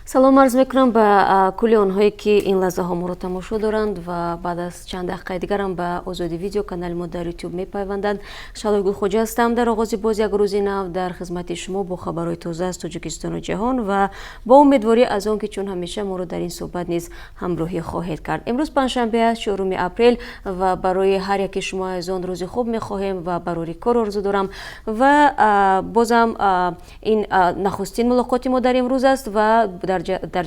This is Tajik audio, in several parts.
Салом арз мекунам ба кулли онҳое, ки ин лаҳзаҳо моро тамошо доранд ва баъд аз чанд дақиқаи дигарам ба Озодӣ Видео, канали мо дар Ютуб, мепайванданд. Шалои Гулхоҷа ҳастам. Дар оғози боз як рӯзи нав дар хизмати шумо бо хабарҳои тоза аз Тоҷикистону ҷаҳон ва бо умедворӣ аз он, ки чун ҳамеша моро дар ин суҳбат низ ҳамроҳӣ хоҳед кард. Имрӯз панҷшанбе аст, 4 апрел, ва барои ҳар яки шумо азизон рӯзи хуб мехоҳем ва барори кор орзу дорам. Ва бозам ин нахустин мулоқоти мо дар имрӯз аст ва дар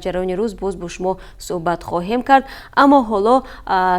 ҷараёни рӯз боз бо шумо суҳбат хоҳем кард. Аммо ҳоло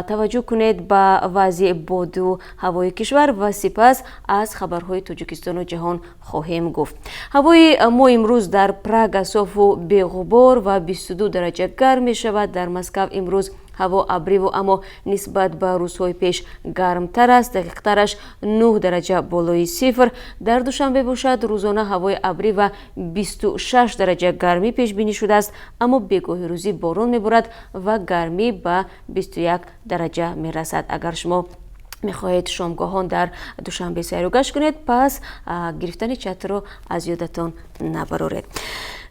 таваҷҷӯҳ кунед ба вазъи боду ҳавои кишвар ва сипас аз хабарҳои Тоҷикистону ҷаҳон хоҳем гуфт. Ҳавои мо имрӯз дар Прага софу беғубор ва 22 дараҷа гарм мешавад. Дар Москав имрӯз ҳаво абриву, аммо нисбат ба рӯзҳои пеш гармтар аст, дақиқтараш 9 дараҷа болои сифр. Дар Душанбе бошад, рӯзона ҳавои абрӣ ва 26 дараҷа гармӣ пешбинӣ шудааст, аммо бегоҳи рӯзӣ борон меборад ва гармӣ ба 21 дараҷа мерасад. Агар шумо мехоҳед шомгоҳон дар Душанбе сайру гашт кунед, пас гирифтани чатрро аз ёдатон набароред.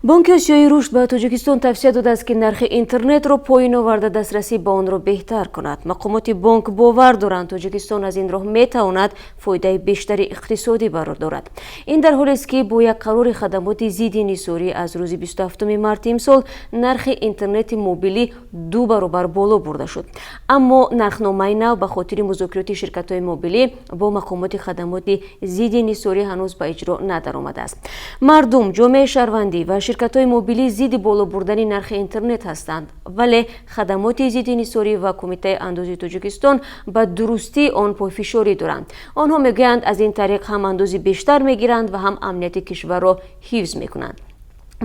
Бонки Осиёи Рушд ба Тоҷикистон тавсия додааст, ки нархи интернетро поин оварда, дастрасӣ ба онро беҳтар кунад. Мақомоти бонк бовар доранд, Тоҷикистон аз ин роҳ метавонад фоидаи бештари иқтисодӣ бардорад. Ин дар ҳолест, ки бо як қарори хадамоти зидди инҳисорӣ аз рӯзи 27 марти имсол нархи интернети мобилӣ ду баробар боло бурда шуд. Аммо нархномаи нав ба хотири музокироти ширкатҳои мобилӣ бо мақомоти хадамоти зидди инҳисорӣ ҳанӯз ба иҷро надаромадааст. Мардум, ҷомеаи шаҳрвандӣ ва ширкатҳои мобилӣ зидди боло бурдани нархи интернет ҳастанд, вале хадамоти зидди инҳисорӣ ва Кумитаи андози Тоҷикистон ба дурустии он пойфишорӣ доранд. Онҳо мегӯянд, аз ин тариқ ҳам андози бештар мегиранд ва ҳам амнияти кишварро ҳифз мекунанд.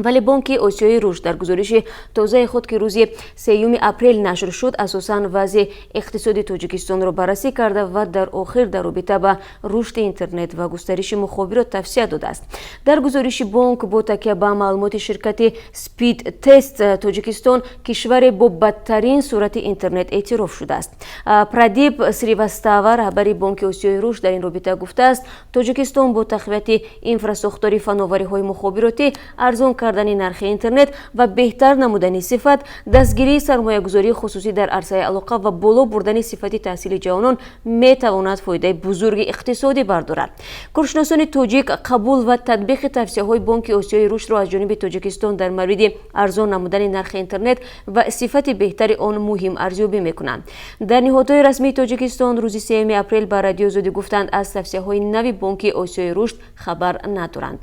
Вале Бонки Осиёи Рушд дар гузориши тозаи худ, ки рӯзи 3 апрел нашр шуд, асосан вазъи иқтисоди Тоҷикистонро баррасӣ карда ва дар охир дар робита ба рушди интернет ва густариши мухобирот тавсия додааст. Дар гузориши бонк бо такя ба маълумоти ширкати Спид Тест, Тоҷикистон кишваре бо бадтарин суръати интернет эътироф шудааст. Прадип Сривастава, раҳбари Бонки Осиёи Рушд, дар ин робита гуфтааст, Тоҷикистон бо тақвияти инфрасохтори фановариҳои мухобиротӣ, арзон кардани нархи интернет ва беҳтар намудани сифат, дастгирии сармоягузории хусусӣ дар арсаи алоқа ва боло бурдани сифати таҳсили ҷавонон метавонад фоидаи бузурги иқтисодӣ бардорад. Коршиносони тоҷик қабул ва татбиқи тавсияҳои Бонки Осиёи Рушдро аз ҷониби Тоҷикистон дар мавриди арзон намудани нархи интернет ва сифати беҳтари он муҳим арзёбӣ мекунанд. Дар ниҳодҳои расмии Тоҷикистон рӯзи 3 апрел ба Радиои Озодӣ гуфтанд, аз тавсияҳои нави Бонки Осиёи Рушд хабар надоранд.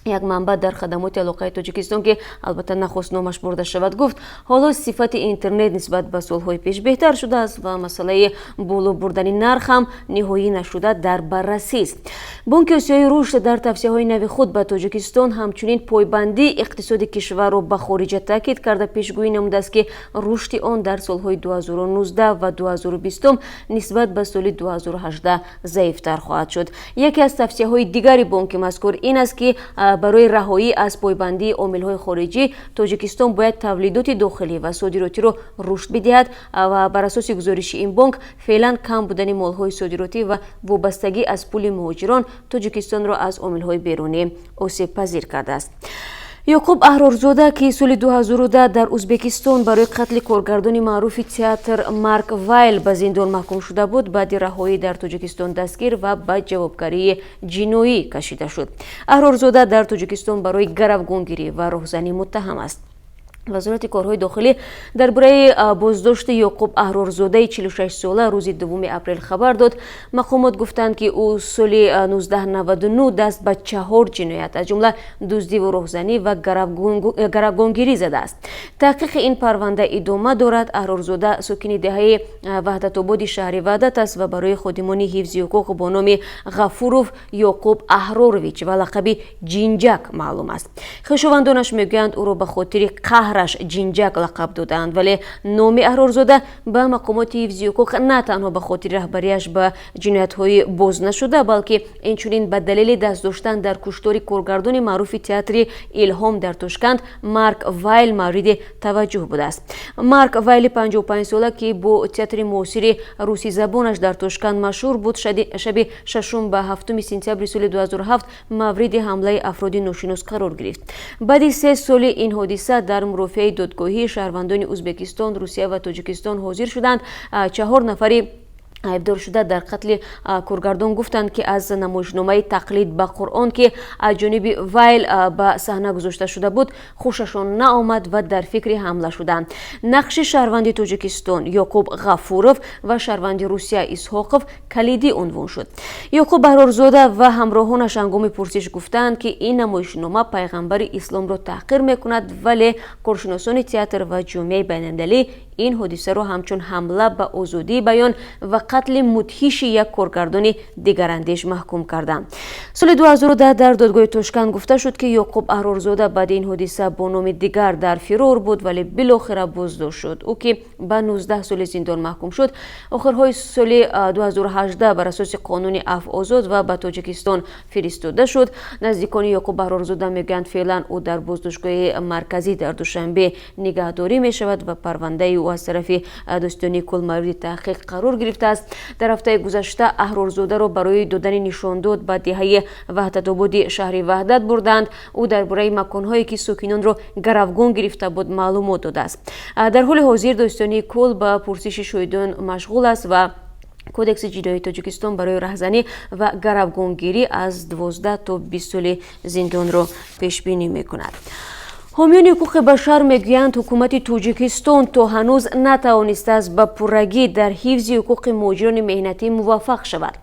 Як манбаъ дар хадамоти алоқаи Тоҷикистон, ки албатта нахост номаш бурда шавад, гуфт, ҳоло сифати интернет нисбат ба солҳои пеш беҳтар шудааст ва масъалаи боло бурдани нарх ҳам ниҳоӣ нашуда, дар баррасист. Бонки Осиёи Рушд дар тавсияҳои нави худ ба Тоҷикистон ҳамчунин пойбандии иқтисоди кишварро ба хориҷа таъкид карда, пешгӯӣ намудааст, ки рушди он дар солҳои 2019 ва 2020 нисбат ба соли 2018 заифтар хоҳад шуд. Яке аз тавсияҳои дигари бонки мазкур ин аст, ки барои раҳоӣ аз пойбандии омилҳои хориҷӣ Тоҷикистон бояд тавлидоти дохилӣ ва содиротиро рушд бидиҳад. Ва бар асоси гузориши ин бонк, феълан кам будани молҳои содиротӣ ва вобастагӣ аз пули муҳоҷирон Тоҷикистонро аз омилҳои берунӣ осебпазир кардааст. Ёқуб Аҳрорзода, ки соли 2010 дар Ӯзбекистон барои қатли коргардони маъруфи театр Марк Вайл ба зиндон маҳкум шуда буд, баъди раҳоӣ дар Тоҷикистон дастгир ва ба ҷавобгарии ҷиноӣ кашида шуд. Аҳрорзода дар Тоҷикистон барои гаравгонгирӣ ва роҳзанӣ муттаҳам аст. Вазорати корҳои дохилӣ дар бораи боздошти Ёқуб Аҳрорзодаи 46-сола рӯзи 2 апрел хабар дод. Мақомот гуфтанд, ки ӯ соли 1999 даст ба чаҳор ҷиноят, аз ҷумла дуздиву роҳзанӣ ва гаравгонгирӣ задааст. Таҳқиқи ин парванда идома дорад. Аҳрорзода сокини деҳаи Ваҳдатободи шаҳри Ваҳдат аст ва барои ходимони ҳифзи ҳуқуқ бо номи Ғафуров Ёқуб Аҳрорович ва лақаби Ҷинҷак маълум аст. Хешовандонаш мегӯянд, ӯро ба хотири қаҳраш Ҷинҷак лақаб додаанд, вале номи Аҳрорзода ба мақомоти ҳифзи ҳуқуқ на танҳо ба хотири раҳбарияш ба ҷиноятҳои бознашуда, балки инчунин ба далели даст доштан дар куштори коргардони маъруфи театри Илҳом дар Тошканд Марк Вайл мавриди таваҷҷӯҳ будааст. Марк Вайли 55-сола, ки бо театри муосири русизабонаш дар Тошканд машҳур буд, шаби 6 ба 7 сентябри соли 2007 мавриди ҳамлаи афроди ношинос қарор гирифт. Баъди 3 соли ин ҳодиса дар Мурофиаи додгоҳии шаҳрвандони Ӯзбекистон, Русия ва Тоҷикистон ҳозир шуданд. Чаҳор нафари айбдоршуда дар қатли коргардон гуфтанд, ки аз намоишномаи «Тақлид ба Қуръон», ки аз ҷониби Вайл ба саҳна гузошта шуда буд, хушашон наомад ва дар фикри ҳамла шуданд. Нақши шаҳрванди Тоҷикистон Ёқуб Ғафуров ва шаҳрванди Русия Исҳоқов калидӣ унвон шуд. Ёқуб Баҳрорзода ва ҳамроҳонаш ҳангоми пурсиш гуфтанд, ки ин намоишнома пайғамбари исломро таҳқир мекунад, вале коршиносони театр ва ҷомеаи байналмилалӣ ин ҳодисаро ҳамчун ҳамла ба озодии баён ва қатли мудҳиши як коргардони дигарандеш маҳкум карданд. Соли 2010 дар додгоҳи Тошканд гуфта шуд, ки Ёқуб Аҳрорзода баъди ин ҳодиса бо номи дигар дар фирор буд, вале билохира боздошт шуд. Ӯ, ки ба 19 соли зиндон маҳкум шуд, охирҳои соли 2018 бар асоси қонуни афв озод ва ба Тоҷикистон фиристода шуд. Наздикони Ёқуб Аҳрорзода мегӯянд, феълан ӯ дар боздоштгоҳи марказӣ дар Душанбе нигаҳдорӣ мешавад ва парвандаи ӯ аз тарафи додситонии кул мавриди таҳқиқ қарор гирифтааст. Дар ҳафтаи гузашта Аҳрорзодаро барои додани нишондод ба деҳаи Ваҳдатободи шаҳри Ваҳдат бурданд. Ӯ дар бораи маконҳое, ки сокинонро гаравгон гирифта буд, маълумот додааст. Дар ҳоли ҳозир додситонии кул ба пурсиши шоҳидон машғул аст ва Кодекси ҷиноии Тоҷикистон барои раҳзанӣ ва гаравгонгирӣ аз 12 то 20 соли зиндонро пешбинӣ мекунад. Ҳомиёни ҳуқуқи башар мегӯянд, ҳукумати Тоҷикистон то ҳанӯз натавонистааст ба пуррагӣ дар ҳифзи ҳуқуқи муҳоҷирони меҳнатӣ муваффақ шавад.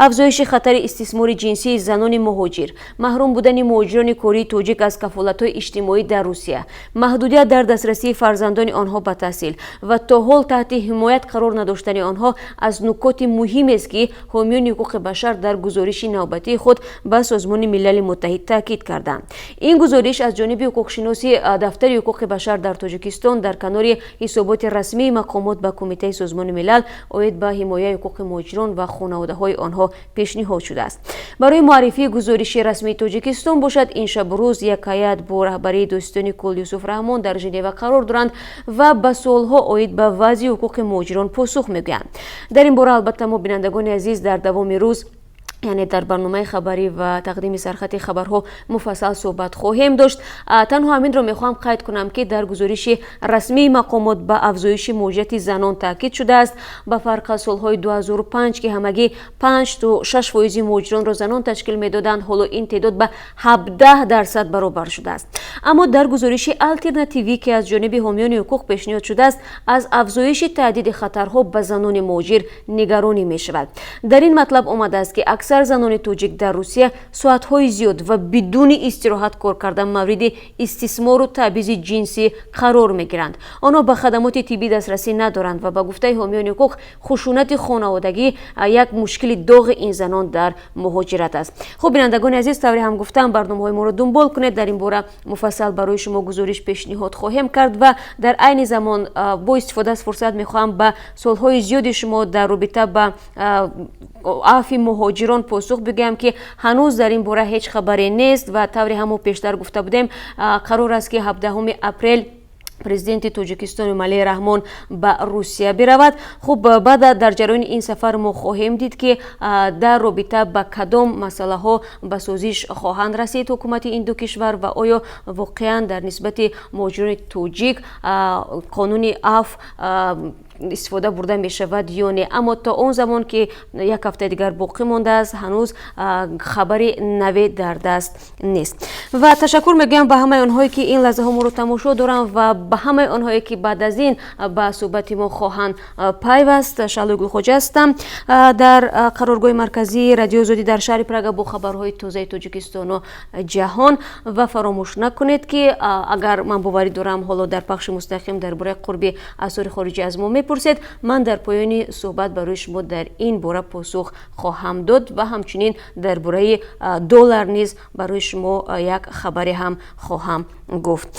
Афзоиши хатари истисмори ҷинсии занони муҳоҷир, маҳрум будани муҳоҷирони кории тоҷик аз кафолатҳои иҷтимоӣ дар Русия, маҳдудият дар дастрасии фарзандони онҳо ба таҳсил ва то ҳол таҳти ҳимоят қарор надоштани онҳо аз нукоти муҳимест, ки ҳомиёни ҳуқуқи башар дар гузориши навбатии худ ба Созмони Милали Муттаҳид таъкид карданд. Ин гузориш аз ҷониби ҳуқуқшиноси Дафтари ҳуқуқи башар дар Тоҷикистон дар канори ҳисоботи расмии мақомот ба Кумитаи Созмони Милал оид ба ҳимояи ҳуқуқи муҳоҷирон ва хонаводаҳои онҳо пешниҳод шудааст. Барои муаррифии гузориши расмии Тоҷикистон бошад, ин шабу рӯз як ҳайат бо раҳбарии додситони кул Юсуф Раҳмон дар Женева қарор доранд ва ба суолҳо оид ба вазъи ҳуқуқи муҳоҷирон посух мегӯянд. Дар ин бора, албатта, мо, бинандагони азиз, дар давоми рӯз, яъне дар барномаи хабарӣ ва тақдими сархати хабарҳо, муфассал суҳбат хоҳем дошт. Танҳо ҳаминро мехоҳам қайд кунам, ки дар гузориши расмии мақомот ба афзоиши муҳоҷирати занон таъкид шудааст. Ба фарқ аз солҳои 2005, ки ҳамагӣ 5 то 6 фоизи муҳоҷиронро занон ташкил медоданд, ҳоло ин теъдод ба 17% баробар шудааст. Аммо дар гузориши алтернативӣ, ки аз ҷониби ҳомиёни ҳуқуқ пешниҳод шудааст, аз афзоиши таҳдиди хатарҳо ба занони муҳоҷир нигаронӣ мешавад. Дар ин матлаб омадааст, ки аксар занони тоҷик дар Русия соатҳои зиёд ва бидуни истироҳат кор карда, мавриди истисмору таъбизи ҷинсӣ қарор мегиранд. Онҳо ба хадамоти тиббӣ дастрасӣ надоранд ва, ба гуфтаи ҳомиёни ҳуқуқ, хушунати хонаводагӣ як мушкили доғи ин занон дар муҳоҷират аст. Хуб, бинандагони азиз, тавре ҳам гуфтам, барномаҳои моро дунбол кунед. Дар ин бора муфассал барои шумо гузориш пешниҳод хоҳем кард ва дар айни замон бо истифода аз фурсат мехоҳам ба суолҳои зиёди шумо дар робита ба афви муҳоҷирон посух бигӯям, ки ҳанӯз дар ин бора ҳеҷ хабаре нест ва тавре ҳамо пештар гуфта будем, қарор аст, ки 17 апрел президенти Тоҷикистон Эмомалӣ Раҳмон ба Русия биравад. Хуб, баъд дар ҷараёни ин сафар мо хоҳем дид, ки дар робита ба кадом масъалаҳо ба созиш хоҳанд расид ҳукумати ин ду кишвар ва оё воқеан дар нисбати муҳоҷирони тоҷик қонуни афв истифода бурда мешавад ё не. Аммо то он замон, ки як ҳафтаи дигар боқӣ мондааст, ҳанӯз хабари наве дар даст нест. Ва ташаккур мегӯям ба ҳамаи онҳое, ки ин лаҳзаҳо моро тамошо доранд, ва ба ҳамаи онҳое, ки баъд аз ин ба суҳбати мо хоҳанд пайваст. Шаҳлои Гулхоҷа ҳастам дар қароргоҳи марказии Радиои Озодӣ дар шаҳри Прага бо хабарҳои тозаи Тоҷикистону ҷаҳон. Ва фаромӯш накунед, ки агар, ман боварӣ дорам, ҳоло дар пахши мустақим дар бораи қурби асъори хориҷӣ аз мо мепурсед, ман дар поёни суҳбат барои шумо дар ин бора посух хоҳам дод ва ҳамчунин дар бораи доллар низ барои шумо як хабаре ҳам хоҳам гуфт.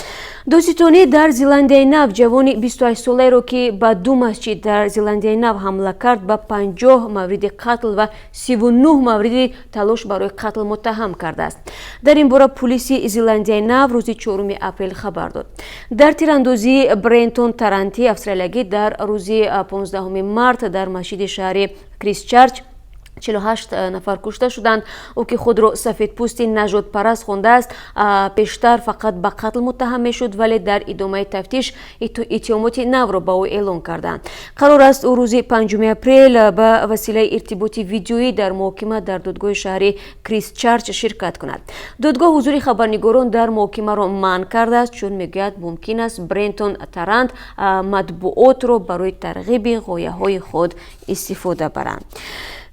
Додситонӣ дар Зеландияи Нав ҷавони 28-солаеро, ки ба ду масҷид дар Зеландияи Нав ҳамла кард, ба 50 мавриди қатл ва 39 мавриди талош барои қатл муттаҳам кардааст. Дар ин бора пулиси Зеландияи Нав рӯзи 4 апрел хабар дод. Дар тирандозии Брентон Таранти австралиягӣ дар рӯзи 15 март дар масҷиди шаҳри Кристчарч 48 нафар кушта шуданд. Ӯ, ки худро сафедпӯсти нажодпараст хондааст, пештар фақат ба қатл муттаҳам мешуд, вале дар идомаи тафтиш иттиҳомоти навро ба ӯ эълон карданд. Қарор аст, ӯ рӯзи 5 апрел ба василаи иртиботи видеоӣ дар муҳокима дар додгоҳи шаҳри Кристчарч ширкат кунад. Додгоҳ ҳузури хабарнигорон дар муҳокимаро манъ кардааст, чун мегӯяд, мумкин аст Брентон Тарант матбуотро барои тарғиби ғояҳои худ истифода баранд.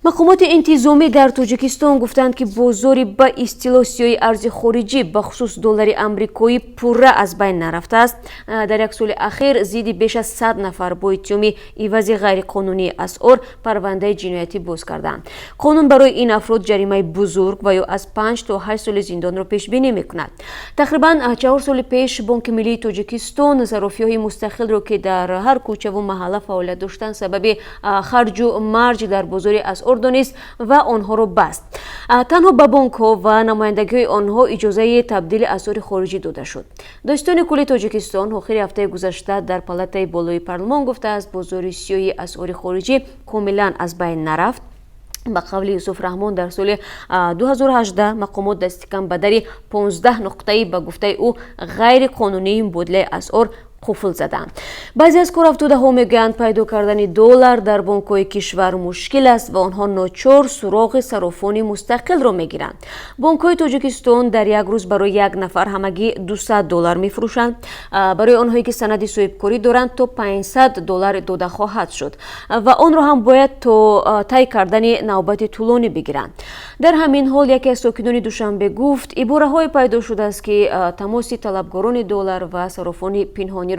Мақомоти интизомӣ дар Тоҷикистон гуфтанд, ки бозори ба истилоҳ сиёҳи арзи хориҷӣ, бахусус доллари амрикоӣ, пурра аз байн нарафтааст. Дар як соли ахир зидди беш аз 100 нафар бо иттиҳоми ивази ғайриқонунии асъор парвандаи ҷиноятӣ боз карданд. Қонун барои ин афрод ҷаримаи бузург ва ё аз 5 то 8 соли зиндонро пешбинӣ мекунад. Тақрибан 4 соли пеш Бонки миллии Тоҷикистон саррофиҳои мустақилро, ки дар ҳар кӯчаву маҳалла фаъолият доштанд, сабаби харҷу марҷ дар бозори асъор донист ва онҳоро баст. Танҳо ба бонкҳо ва намояндагиҳои онҳо иҷозаи табдили асъори хориҷӣ дода шуд. Додситони кулли Тоҷикистон охири ҳафтаи гузашта дар палатаи болои парлумон гуфтааст, бозори сиёҳи асъори хориҷӣ комилан аз байн нарафт. Ба қавли Юсуф Раҳмон, дар соли 2018 мақомот дастикам ба дари 15 нуқтаи, ба гуфтаи ӯ, ғайриқонунии мубодилаи асъор қуфл заданд. Баъзе аз корафтодаҳо мегӯянд, пайдо кардани доллар дар бонкҳои кишвар мушкил аст ва онҳо ночор суроғи саррофони мустақилро мегиранд. Бонкҳои Тоҷикистон дар як рӯз барои як нафар ҳамагӣ 200 доллар мефурӯшанд. Барои онҳое, ки санади соҳибкорӣ доранд, то 500 доллар дода хоҳад шуд ва онро ҳам бояд то тай кардани навбати тӯлонӣ бигиранд. Дар ҳамин ҳол яке аз сокинони Душанбе гуфт, ибораҳое пайдо шудааст, ки тамоси талабгорони доллар ва саррофони пинҳониро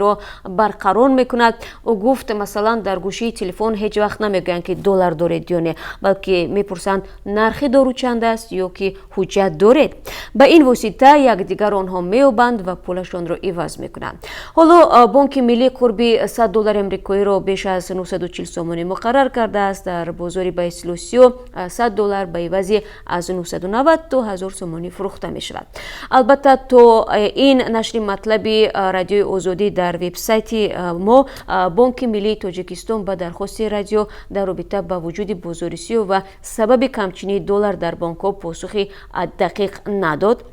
барқарор мекунад. Ӯ гуфт, масалан, дар гӯшии телефон ҳеҷ вақт намегӯянд, ки доллар доред ё не, балки мепурсанд, нархи дору чанд аст ё ки ҳуҷҷат доред. Ба ин восита якдигар онҳо меёбанд ва пулашонро иваз мекунанд. Ҳоло Бонки Миллӣ қурби 100 доллари амрикоиро беш аз 940 сомонӣ муқаррар кардааст. Дар бозори ба истилоҳ сиёҳ 100 доллар ба ивази аз 990 то 1000 сомонӣ фурӯхта мешавад. Албатта, то ин нашри матлаби Радиои Озодӣ дар вебсайти мо Бонки Миллии Тоҷикистон ба дархости радио дар робита ба вуҷуди бозори сиёҳ ва сабаби камчинии доллар дар бонкҳо посухи дақиқ надод.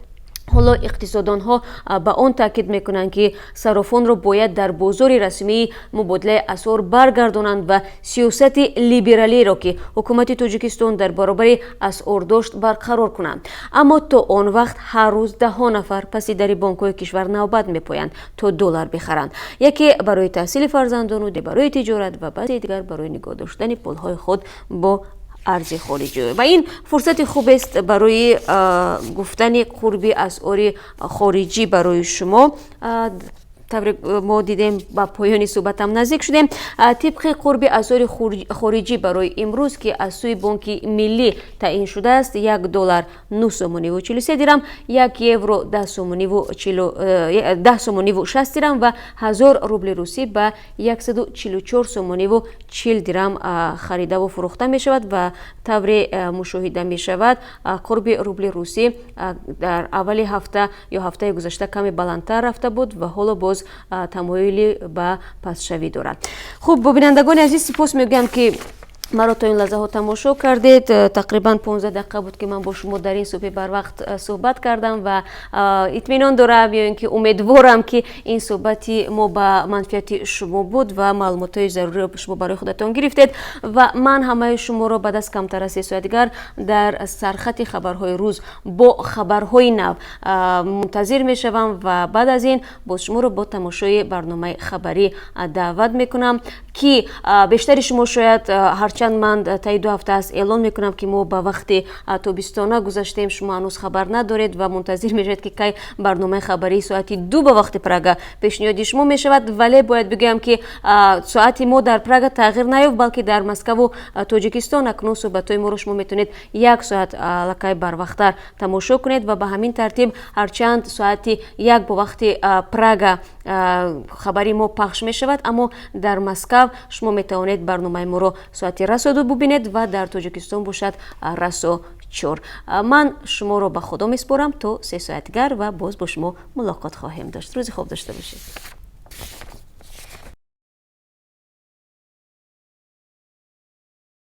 Ҳоло иқтисодонҳо ба он таъкид мекунанд, ки саррофонро бояд дар бозори расмии мубодилаи асъор баргардонанд ва сиёсати либералиро, ки ҳукумати Тоҷикистон дар баробари асъор дошт, барқарор кунанд. Аммо то он вақт ҳар рӯз даҳҳо нафар паси дари бонкҳои кишвар навбат мепоянд, то доллар бихаранд: яке барои таҳсили фарзандону, барои тиҷорат ва баъзе дигар барои нигоҳ доштани пулҳои худ бо арзи хориҷӣ. Ва ин фурсати хубест барои гуфтани қурби асъори хориҷӣ барои шумо. Тавре мо дидем, ба поёни суҳбатам наздик шудем. Тибқи қурби асъори хориҷӣ барои имрӯз, ки аз сӯи Бонки Миллӣ таъин шудааст, 1 доллар 9 сомониву 43 дирам, 1 евро 10 сомониву 60 дирам ва 1000 рубли русӣ ба 144 сомониву 40 дирам харидаву фурӯхта мешавад. Ва тавре мушоҳида мешавад, қурби рубли русӣ дар аввали ҳафта ё ҳафтаи гузашта каме баландтар рафта буд ва ҳоло боз тамоюли ба пастшавӣ дорад. Хуб, бинандагони азиз, сипос мегӯям, ки маро то ин лаҳзаҳо тамошо кардед. Тақрибан 15 дақиқа буд, ки ман бо шумо дар ин субҳи барвақт суҳбат кардам ва итминон дорам ё ин ки умедворам, ки ин суҳбати мо ба манфиати шумо буд ва маълумотҳои заруриро шумо барои худатон гирифтед. Ва ман ҳамаи шуморо баъд аз камтар аз 3 соат дигар дар сархати хабарҳои рӯз бо хабарҳои нав мунтазир мешавам ва баъд аз ин боз шуморо бо тамошои барномаи хабарӣ даъват мекунам, ки бештари шумо шояд, ҳарчанд ман таи 2 ҳафта аст эълон мекунам, ки мо ба вақти тобистона гузаштем, шумо ҳанӯз хабар надоред ва мунтазир мешавед, ки кай барномаи хабарии соати 2 ба вақти Прага пешниҳоди шумо мешавад. Вале бояд бигӯям, ки соати мо дар Прага тағйир наёфт, балки дар Москаву Тоҷикистон. Акнун суҳбатҳои моро шумо метавонед як соат аллакай барвақттар тамошо кунед. Ва ба ҳамин тартиб, ҳарчанд соати 1 бо вақти Прага хабари мо пахш мешавад, аммо дар Москав шумо метавонед барномаи моро соати расо 2 бубинед ва дар Тоҷикистон бошад расо 4. Ман шуморо ба Худо месупорам то 3 соат дигар ва боз бо шумо мулоқот хоҳем дошт. Рӯзи хуб дошта бошед.